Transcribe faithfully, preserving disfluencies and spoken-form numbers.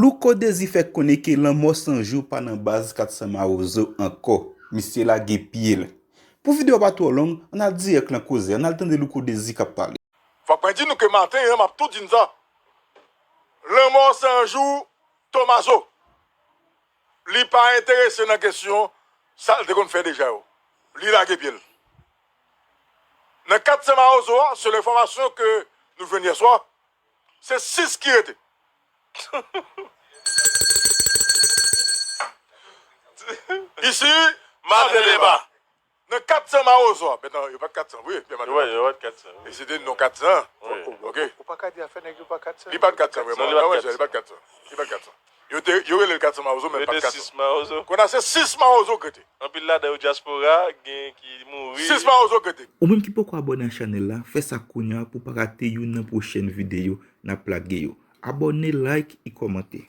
Louko Dezi fè konnen ke Lanmò San Jou pa nan baz kat san Mawozo ankò. Misye lage pye l. Pou videyo a pa twò long, ann al dirèk nan koze, ann al tande Louko Dezi k ap pale. Fòk mwen di nou ke maten an, m ap tou di n sa. Lanmò San Jou, Tomazo. Li pa enterese nan kesyon sa l te konn fè deja yo. Li lage pye l. Nan kat san Mawozo a, selon enfòmasyon ke nou jwenn yè swa, se sis ki rete. Isi, Maten Deba. Nan kat san Mawozo a, men non, yo pa t kat san vre, Pierre Mathurin. Yo pa t kat san. E se te non kat san. Wi. Ok. Ou pa ka di afè nèg yo pa kat san. Li pa t kat san vre, Non, non, li pa t non, kat san. li pa t kat san. Li pa t kat san. Yo te, yo rele l kat san Mawozo, men li pa t Rete kat sis san. Mawozo. Kounye a se sis Mawozo k rete. Anpil ladan yo dyaspora, gen ki mouri. Sis Mawozo k rete. Ou menm ki poko abòne a chanèl la, fè sa kounye a pou w pa rate youn nan pwochèn videyo n ap lage yo. Abòne, like e kòmante.